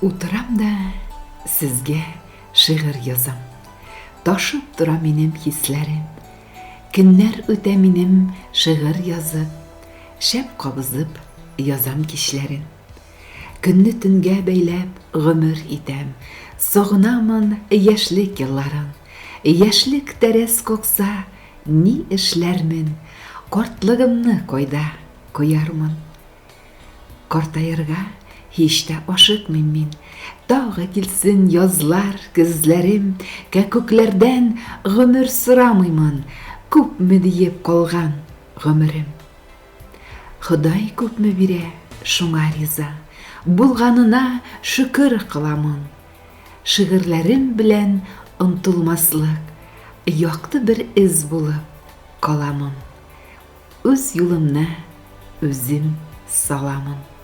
Утырам да сезгә шигырь язам. Ташып тора минем хисләрем. Көннәр үтә минем шигырь язып, Шәм кабызып язам кичләрен. Көнне төнгә бәйләп гомер итәм, Сагынамын яшьлек елларын. Яшьлек тәрәз какса, ни эшләрмен, Картлыгымны кайда куярмын? Картаерга һич тә ашыкмыйм мин, Тагы килсен язлар, көзләрем, Кәкүкләрдән гомер сорамыймын, Күпме диеп калган гомерем. Ходай күпме бирә, шуңа риза, Булганына шөкер кыламын. Шигырьләрем белән онтылмаслык, Якты бер эз булып каламын. Үз юлымны үзем саламын.